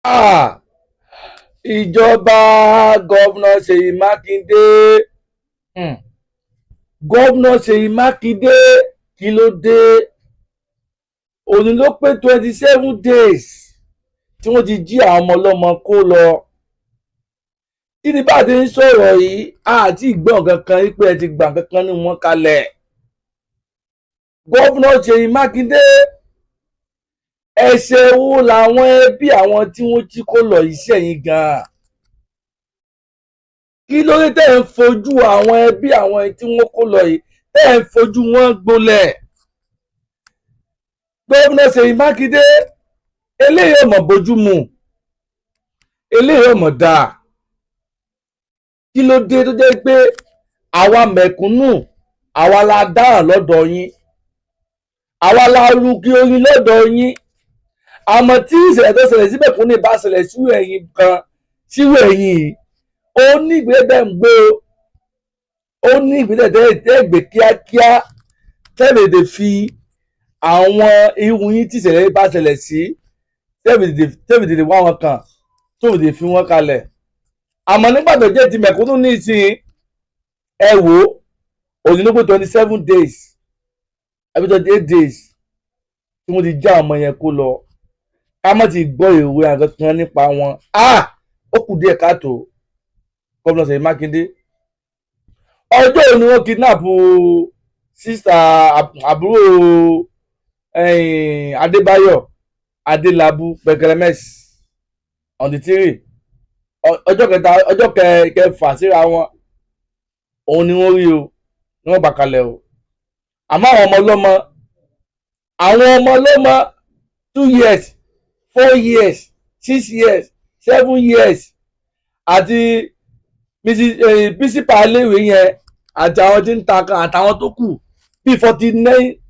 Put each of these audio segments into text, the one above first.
Ah, ìjọba Governor Ṣèyí Mákindé, Governor Ṣèyí Mákindé, kí ló dé? Òní ló pé 27 days tí wọ́n ti jí àwọn ọmọ ọlọ́mọ kó lọ. Títí bá a ti ń sọ̀rọ̀ yìí, àti ìgbọ́n kankan wípé ẹ ti gbà kankan ní wọn kalẹ̀. Governor Ṣèyí Mákindé, ẹ̀ṣẹ̀ wo làwọn ẹbí àwọn tí wọ́n jí kó lọ yìí sẹ́yìn gan-an? Kí ló dé tẹ́ ń fojú àwọn ẹbí àwọn tí wọ́n kó lọ yìí, tẹ́ ń fojú wọn gbolẹ̀? Gómìnà Ṣèyí Mákindé, eléyìí ò mọ̀ bójú mu, eléyìí ò mọ̀ dáa. Kí ló dé tó jẹ́ pé àwa mẹ̀kúnnù, àwa la dáràn lọ́dọ̀ yín, àwa la ru kí oyin lọ́dọ̀ yín? Àmọ́ tí ìṣẹ̀lẹ̀ tó ṣẹlẹ̀ sí mẹ̀kúnnù bá ṣẹlẹ̀ sí ẹ̀yin kan, síwò ẹ̀yìn yìí, ó ní ìgbésẹ̀ tẹ́ ń gbé o, ó ní ìgbésẹ̀ tẹ́ gbé kíákíá, tẹ́ lè fi àwọn irú yín tí ìṣẹ̀lẹ̀ bá ṣẹlẹ̀ sí, tẹ́ lè wá wọn kàn, tó lè fi wọn kalẹ̀. Àmọ́ nígbà tó jẹ́ ti mẹ̀kúnnù ní ìsìn, ẹ wò ó, òní ló pé 27 days àbí 28 days tí wọ́n ti já ọmọ yẹn kó lọ, ká má ti gbọ́ ìwé àkankan nípa wọn. Ah, ó kù díẹ̀ káàtó. Gómìnà Ṣèyí Mákindé, ọjọ́ òní wọ́n kidnap sister, àbúrò Adébáyọ̀ Adélábù Pẹkẹlẹmẹs, on the 3, ọjọ́ kẹta, ọjọ́ kẹfà síra wọn, òun ni wọ́n rí o, ni wọ́n gbà kalẹ̀ o. Àmọ́ àwọn ọmọ ọlọ́mọ, àwọn ọmọ ọlọ́mọ, 2 years, 4 years, 6 years, 7 years, àti Mrs principal iléèwé yẹn, àti àwọn tí ń ta kan, àtàwọn tó kù bíi 49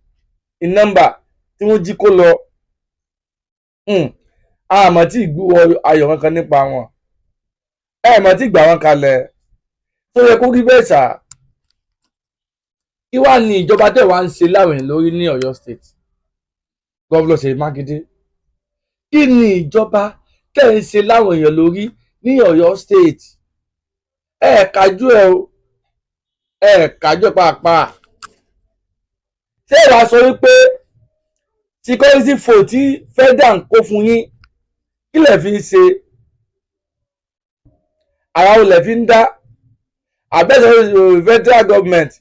in number tí wọ́n jí kó lọ, àmọ́ tí ìgbúwọ́ ayọ̀ kankan nípa wọn, ẹ mọ̀ tí gbà wọn kalẹ̀ tó yẹ kó rí bẹ́ẹ̀ ṣá. Kí wàá ní ìjọba tẹ̀ wá ń ṣe láwìn lórí ní Ọ̀yọ́ State? Governor Ṣèyí Mákindé, kí ni ìjọba tẹ̀ ń ṣe láwọn èèyàn lórí ní Ọ̀yọ́ State? Ẹ kájú ẹ o, ẹ kájú ẹ pàápàá. Ṣé ìwà sọ wípé security vote tí federal ń kó fún yín, kí lẹ̀ fi ń ṣe? Ara wo lẹ̀ fi ń dá? Àbẹ̀sẹ̀ federal government,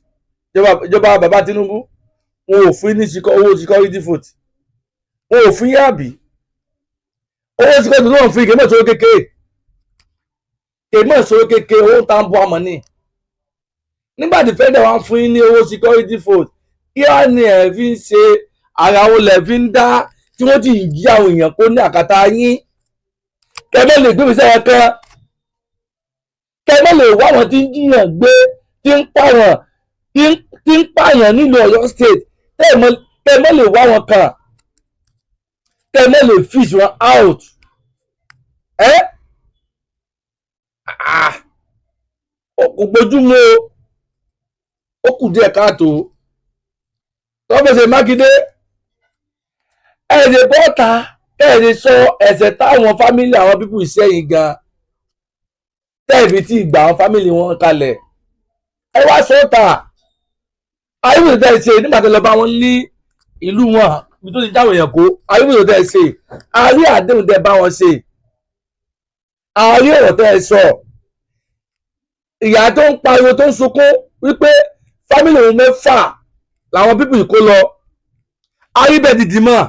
ìjọba bàbá Tinubu, wọn ò fún ní owó security vote, wọn ò fún yín, àbí? Owó security náà fún yín, kì í mọ̀ sówó kékeré, kì í mọ̀ sówó kékeré, owó tá ń bọ́ àmọ́ ní. Nígbà tí federal wá fún yín ní owó security vote, kí á ní ẹ̀ fi ń ṣe? Ara wo lẹ̀ fi ń dá tí wọ́n ti jí àwọn èèyàn kó ní àkàtà yín? Kẹ́mẹ́ lè gbé ìgbésẹ̀ kan, kẹ́mẹ́ lè wá àwọn tí ń jíyàn gbé, tí ń pààyàn, tí ń pààyàn nílùú Ọ̀yọ́ State, kẹ́mẹ́ lè wá wọn kàn, kẹ́mẹ́ lè fish wọn out. Ẹ́ ah, kò gbójúmu o, ó kù díẹ̀ káàtó. Tọ́fẹ̀sẹ̀ Mákindé, ẹ lè bọ́ta, ẹ lè sọ ẹ̀ṣẹ̀ táwọn family àwọn people ìsẹ́yìn gan tẹ́ẹ̀bì tí ìgbà àwọn family wọn kalẹ̀. Ẹ wá sọ́ta ayélujára tẹ́ ẹ ṣe nígbà tó lọ bá wọn ní ìlú wọn, ibi tó ti jáwé èèyàn kó. Ayélujára tẹ́ ẹ ṣe, àárí àdéhùn tẹ́ ẹ bá wọn ṣe, àárí ọ̀rọ̀ tẹ́ ẹ sọ. Ìyá tó ń pariwo, tó ń sunkún wípé family òun mẹ́fà làwọn people yìí kó lọ, àríbẹ̀ ti dì mọ́,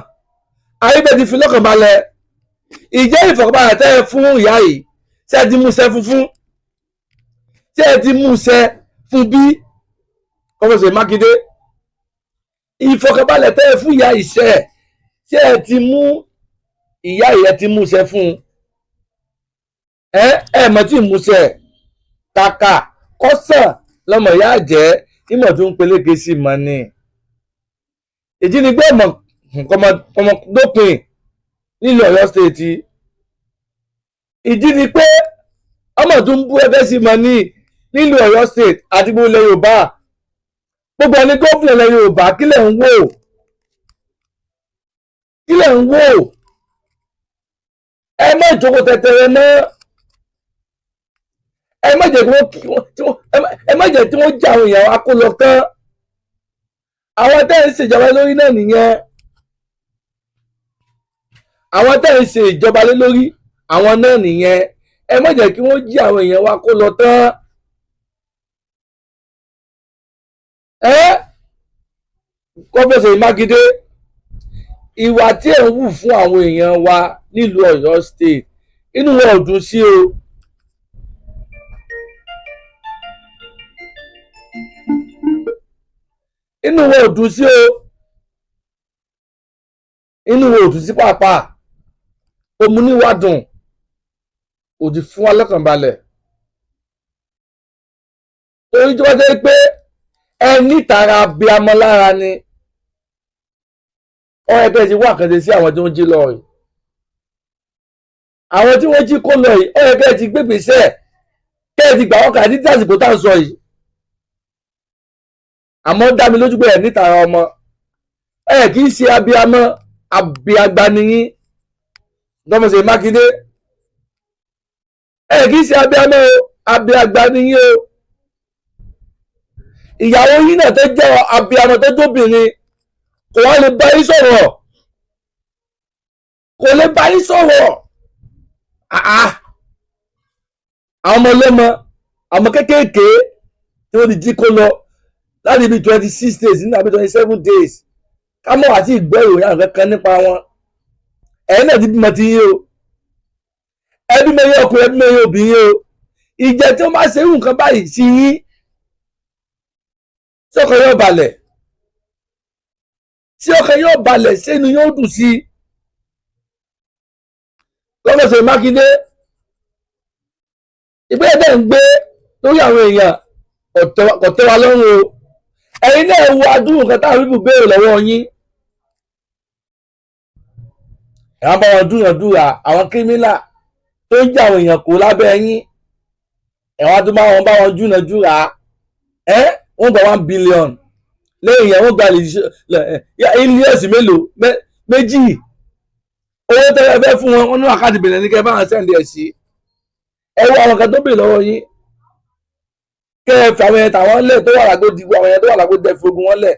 àríbẹ̀ ti fi lọ́kàn balẹ̀. Ìjẹ́ ìfọ̀kànbalẹ̀ tẹ́ ẹ fún ìyá yìí, ṣé ẹ ti mú iṣẹ́ funfun? Ṣé ẹ ti mú iṣẹ́ fún bí? Kọ́fẹ́sẹ̀ Mákindé, ìfọ̀kànbalẹ̀ tẹ́ ẹ fún ìyá yìí, ṣé ẹ ti mú ìyá yìí, ẹ ti mú iṣẹ́ fún ẹ? Ẹ mọ̀ tí ì mú iṣẹ́ kàkà kọ́sàn lọ́mọ ìyá jẹ́ ìmọ̀ tó ń peléke sí mọ́ ni. Ìjínigbé ọmọ kọmọ dópin nílùú Ọ̀yọ́ State. Ìdí ni pé ọmọ tó ń bú ẹgbẹ́ sí mọ́ ní nílùú Ọ̀yọ́ State àti gbogbo ilẹ̀ Yorùbá. Gbogbo ẹni gómìnà ilẹ̀ Yorùbá, kílẹ̀ ń wò? Kílẹ̀ ń wò? Ẹ má jókòó tẹtẹrẹ mọ́. Ẹ má jẹ́ kí wọ́n, ẹ má jẹ́ kí wọ́n jí àwọn èèyàn wa kó lọ tán. Àwọn tẹ́ ń ṣèjọba lórí náà nìyẹn. Àwọn tẹ́ ń ṣe ìjọba lé lórí, àwọn náà nìyẹn. Ẹ má jẹ́ kí wọ́n jí àwọn èèyàn wa kó lọ tán. Ẹ Gómìnà Mákindé, ìwà tí ẹ̀ ń wù fún àwọn èèyàn wa nílùú Ọ̀yọ́ State, inú wọn ò dùn sí o. Inú wọn ò dùn sí o. Inú wọn ò dùn sí pàápàá. Òmùníwàdùn òdì fún wa lọ́kàn balẹ̀. Torí tí wọ́n jẹ́ pé ẹ nítara abiyamọ lára ni, ọ̀rẹ́ bẹ́ẹ̀ ti wá àkànṣe sí àwọn tí wọ́n jí lọ yìí. Àwọn tí wọ́n jí kó lọ yìí, ọ̀rẹ́ bẹ́ẹ̀ ti gbégbèsè kẹ́ ẹ ti gbà wọ́n kà títí àsìkò tá à ń sọ yìí. Àmọ́ dá mi lójú pé ẹ nítara ọmọ, ẹ kì í ṣe abiyamọ, abiagba ni yín. Gómìnà Mákindé, ẹ kì í ṣe abiyamọ o, abiagba ni yín o. Ìyàwó yín náà tó jẹ́ abiyamọ tó jóbìnrin kò wá lè bá yín sọ̀rọ̀, kò lè bá yín sọ̀rọ̀. Àwọn ọmọ ọlọ́mọ, àwọn kéékèèké tí wọ́n ti jí kó lọ láti ibi 26 days nínú àbí 27 days, ká mọ̀ àti ìgbọ́ ìròyìn àwọn kankan nípa wọn. Ẹ̀yin náà ti bímọ ti yín o, ẹ bímọ yín ọkùnrin, ẹ bímọ yín obìnrin o. Ìjẹ́ tí wọ́n bá ṣe irú nǹkan báyìí sí yín, tí ọkàn yóò balẹ̀, tí ọkàn yóò balẹ̀, sínú yóò dùn sí i. Gómìnà Mákindé, ìgbésẹ̀ tẹ̀ ń gbé lórí àwọn èèyàn kò tẹ́ wa lọ́rùn o. Ẹ̀yin náà wo adúrú nǹkan táwọn bíbù béèrè lọ́wọ́ yín. Ẹ̀ bá wọn dúnàdúrà àwọn kírímìnà tó ń jà àwọn èèyàn kó lábẹ́ yín. Ẹ̀ wọ́n tún bá wọn dúnàdúrà. Ẹ̀ wọ́n gba 1 billion lẹ́yìn yẹn, wọ́n gba ilíọ̀sì mélòó méjì owó tẹ́lẹ̀ fẹ́ fún wọn. Wọ́n ní wákàtí bẹ̀rẹ̀ ní kẹ́ bá wọn send ẹ̀ sí. Ẹ wo àwọn kan tó béèrè lọ́wọ́ yín, kẹ́ ẹ fi àwọn yẹn tàwọn lẹ̀ tó wà lágbódì, àwọn yẹn tó wà lágbódì, ẹ fi ogun wọn lẹ̀.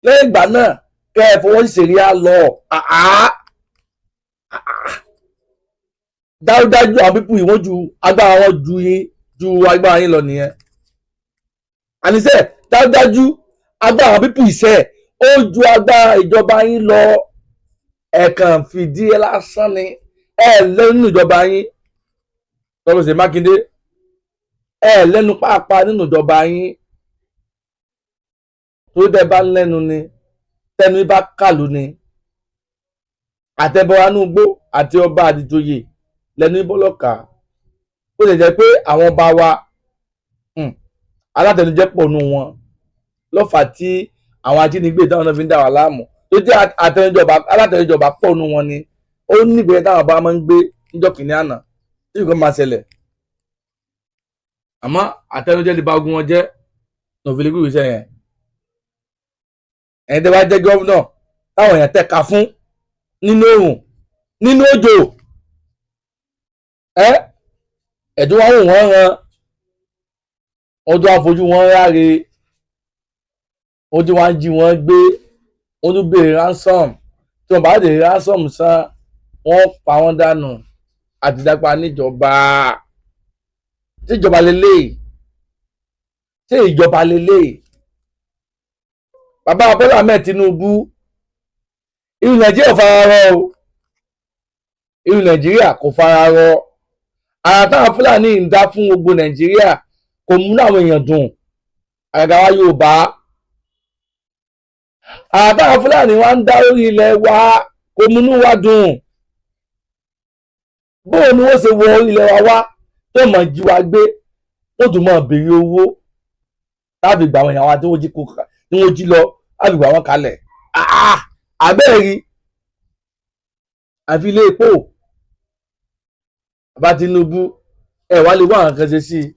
Lẹ́yìn ìgbà náà, kẹ́ ẹ fọwọ́ ṣèrí á lọ. Dájúdájú, àwọn people yìí, wọ́n ju agbára wọn ju yín, ju agbára yín lọ nìyẹn. Àníṣe dájúdájú, agbára àwọn people ìṣe ó ju agbára ìjọba yín lọ. Ẹ̀ẹ̀kan fìdí ẹ lásán ni ẹ lẹ́nu ìjọba yín. Gómìnà Mákindé, ẹ lẹ́nu pàápàá nínú ìjọba yín. Tó dẹ́ bá lẹ́nu ni, tẹnu bá kàlù ni, àtẹ̀bọ̀ránú gbó àti ọba àdìjòyè lẹ́nu bọ́lọ́kà. Ó lè jẹ́ pé àwọn ọba wa, alátẹnujẹ́ pọ̀ nù wọn lọ́fà tí àwọn ajínigbé táwọn náà fi ń dà wá láàmú, tó jẹ́ àtẹnujọba, alátẹnujọba pọ̀ nù wọn ni. Ó ní ìgbésẹ̀ táwọn ọba máa ń gbé níjọ́ kìíní àná tí nǹkan máa ṣẹlẹ̀, àmọ́ àtẹnujẹ́ lè ba ogun wọn jẹ́ ní òfin lè gbé ìgbésẹ̀ yẹn. Ẹ̀yin tẹ́ bá jẹ́ governor táwọn èèyàn tẹ̀ka fún nínú òrùn, nínú òjò, ẹ ẹ̀dùn wọn wò wọ́n ran, wọ́n tún wá fojú wọn ráre, wọ́n tún wá ń jí wọn gbé, wọ́n tún béèrè ransom. Tí wọ́n bá dé ransom san, wọ́n pa wọ́n dànù. Àtìdápa níjọba tíjọba lélẹ́yìí, ṣé ìjọba lélẹ́yìí? Bàbá Bọ́lá Ahmed Tinubu, ìlú Nàìjíríà fara rọ o. Ìlú Nàìjíríà kò fara rọ. Àrà táwọn Fúlàní ń dá fún gbogbo Nàìjíríà kò mú àwọn èèyàn dùn, àgàgà wa Yorùbá. Àrà táwọn Fúlàní wa ń dá lórí ilẹ̀ wa kò múnú wa dùn. Bóun ni wọ́n ṣe wọ ilẹ̀ wa wá tó mọ̀ jí wa gbé, wọ́n tún mọ̀ béèrè owó láti gbà àwọn èèyàn wa tí wọ́n jí kó, tí wọ́n jí lọ, láti gbà wọ́n kalẹ̀. Àbẹ́ẹ̀rí àfi ilé epo. Bàbá Tinubu, ẹ wá lè wá àwọn kan ṣe sí i.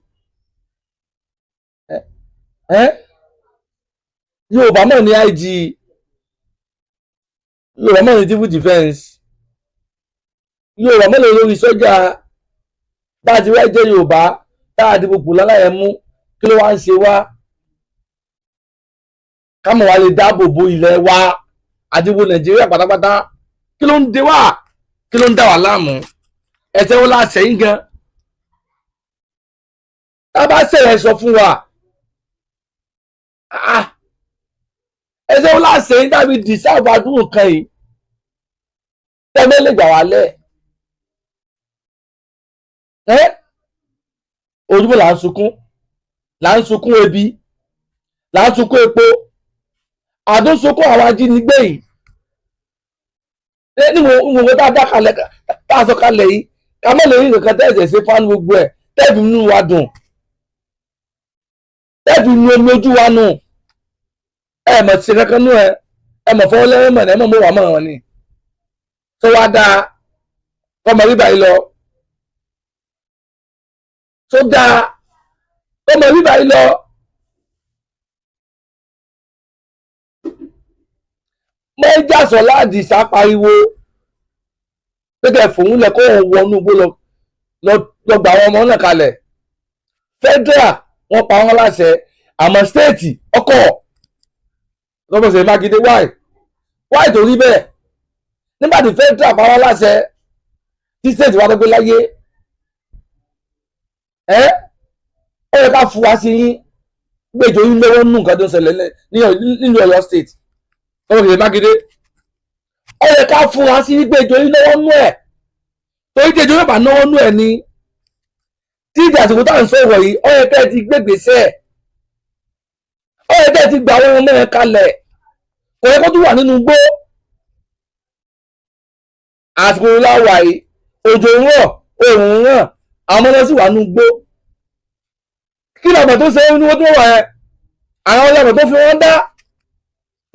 Ẹ Yorùbá mọ̀ ní IG, Yorùbá mọ̀ ní civil defence. Yorùbá mélòó lórí sọ́jà? Bá a ti wá jẹ́ Yorùbá tá a di gbogbo láláyẹ̀ mú, kí ló wá ń ṣe wá kámọ̀ wá lè dáàbò bo ilẹ̀ wa àti wo Nàìjíríà pátápátá? Kí ló ń dé wá? Kí ló ń dà wá láàmú? Ẹ̀ṣẹ̀ wo la ṣẹ̀yìn gan? Tá a bá ṣẹ̀yẹ̀, sọ fún wa. Ah, ẹ̀ṣẹ̀ wo la ṣẹ̀yìn tàbí deserve àdúgbò kan yìí tẹ́lẹ̀ lè gbà wá lẹ̀? Ẹ́ ojúmọ́ là ń sunkún, là ń sunkún ebi, là ń sunkún epo, àdósunkún àwọn ajínigbé yìí. Níwọ̀n ìwọ̀n tá a dá kalẹ̀, tá a sọ kalẹ̀ yìí, ká má lè rí nǹkan tẹ́ẹ̀sẹ̀ ṣe fáwọn gbogbo ẹ̀, tẹ́ẹ̀fì nínú wa dùn, tẹ́ẹ̀fì nu omi ojú wa nù. Ẹ mọ̀ sí kankan nú ẹ, ẹ mọ̀ fọwọ́ lẹ́rìn mọ̀, ẹ mọ̀ mọ̀ wà mọ̀ wọn ni tó wá dáa kọ́mọ rí báyìí lọ, tó dáa kọ́mọ rí báyìí lọ. Mẹ́jàsọ́lá Àdìsá pariwo pé kẹ́ fòun lẹ̀ kó òun wọnú igbó lọ lọ gba àwọn ọmọ náà kalẹ̀. Federal, wọ́n pa wọ́n láṣẹ, àmọ́ state ọkọ̀ lọ́bọ̀sẹ̀ Mákindé, wáì wáì tó rí bẹ́ẹ̀ nígbà tí federal pa wọ́n láṣẹ, tí state wà tó gbé láyé ẹ́? Ó yẹ ká fura sí yín gbèjò yín lọ́wọ́ nínú nǹkan tó ń ṣẹlẹ̀ nínú Ọ̀yọ́ State. Lọ́bọ̀sẹ̀ Mákindé, ó yẹ ká fura sí gbèjò yín lọ́wọ́ nú ẹ̀, torí tí ejò yóò bá náwó nú ẹ̀ ni tí ìdí àsìkò tá à ń sọ̀rọ̀ yìí, ó yẹ kẹ́ ẹ ti gbégbèsè, ó yẹ kẹ́ ẹ ti gbà àwọn ọmọ ẹ kalẹ̀. Kò yẹ kó tún wà nínú igbó. Àsìkò láwà yìí, òjò ń rọ̀, oòrùn ń ràn, àwọn ọmọ náà sì wà nínú igbó. Kí làbọ̀ tó ṣe ní wọ́n tó wà ẹ́? Àwọn ọlọ́mọ tó fi wọ́n dá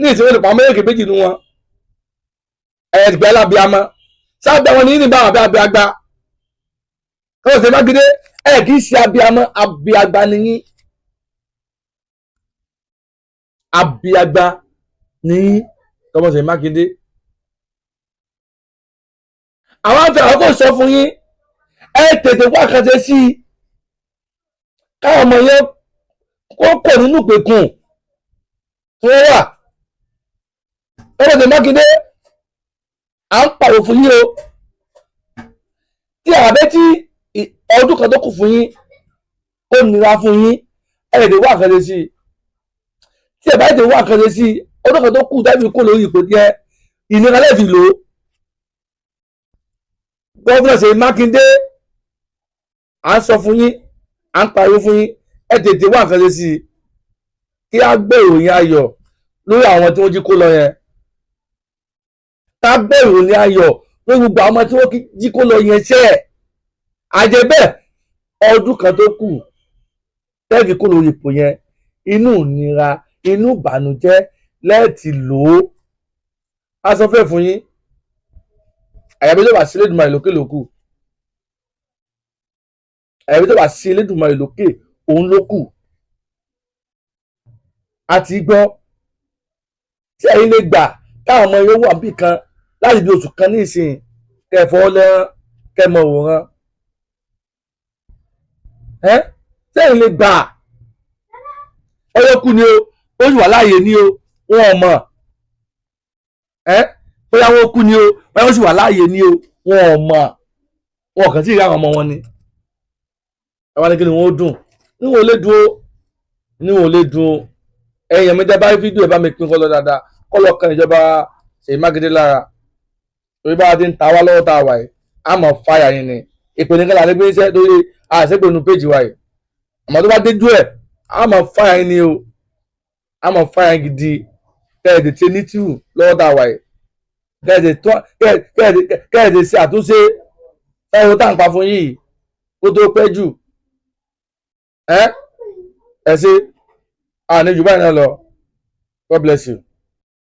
ní ìsinmi lè pa méjèèjì méjì nínú wọn. Ẹ̀ gbẹ́ lábíàmọ́ sábẹ́ wọn ní nígbà àbí abiagba kọ́wọ́ ṣe Mákindé, ẹ kì í ṣe abiamọ, abiagba nìyí, abiagba nìyí, kọ́wọ́ ṣe Mákindé. Àwọn afẹ́ àwọn kò sọ fún yín, ẹ tètè wá kan ṣe sí i káwọn ọmọ yẹn kó kò nínú ìpèkùn tí wọ́n wà. Kọ́wọ́ ṣe Mákindé, à ń pàrọ̀ fún yín o. Tí àbẹ́ tí ọdún kan tó kù fún yín, ó nira fún yín, ẹ lè wá àkànṣe sí i. Tí ẹ bá lè wá àkànṣe sí i, ọdún kan tó kù tàbí kó lórí ipò yẹn, ìnira lè fi lò ó. Governor Ṣèyí Mákindé, à ń sọ fún yín, à ń pariwo fún yín, ẹ tètè wá àkànṣe sí i kí á gbọ́ ìròyìn ayọ̀ lórí àwọn tí wọ́n jí kó lọ yẹn, ká gbọ́ ìròyìn ayọ̀ lórí gbogbo àwọn tí wọ́n jí kó lọ yẹn. Ṣẹ́ ẹ̀ àjẹ́ bẹ́ẹ̀, ọdún kan tó kù tẹ́ẹ̀fì kó lórí ipò yẹn, inú ìnira, inú ìbànújẹ́ lẹ́ẹ̀tì lò ó. A sọ fẹ́ fún yín, àyàbí tó bá sí Elédùmarè lókè ló kù, àyàbí tó bá sí Elédùmarè lókè òun ló kù. A ti gbọ́ tí ẹ̀yin lè gbà káwọn ọmọ yóò wà bí kan láti bí oṣù kan ní ìsìn, kẹfọ́ lẹ́rán kẹmọ òwòrán ẹ sẹ́yìn lè gbà ọyọ́ kú ni o, ó sì wà láàyè ni o, wọn ò mọ̀ ẹ́. Bóyá wọn kú ni o, bóyá wọ́n sì wà láàyè ni o, wọn ò mọ̀. Wọn kàn sí ìyá àwọn ọmọ wọn ni. Ẹ wá ní kí ni wọn ó dùn, níwọ̀n ò lè dùn ó, níwọ̀n ò lè dùn ó. Ẹ̀yìn mi, tẹ́ bá rí fídíò, ẹ bá mi pín kọ́ lọ dáadáa, kọ́ lọ kan ìjọba Ṣèyí Mákindé lára, torí bá a ti ń ta wá lọ́wọ́ tá a wà yìí, a mọ̀ fáyà yín ni. Ìpè ní kálá nígbè iṣẹ́ torí àṣepè nu péjì wa yìí, àmọ́ tó bá déjú ẹ̀, a mọ̀ fáyà yín ni o, a mọ̀ fáyà yín gidi. Kẹ́ẹ̀dì tí ní tìrù lọ́wọ́ tá a wà yìí, kẹ́ẹ̀dì ṣe àtúnṣe táwọn tá à ń pa fún yìí kó tó pẹ́ jù. Ẹ ẹ ṣe àní jù báyìí náà lọ. God bless you.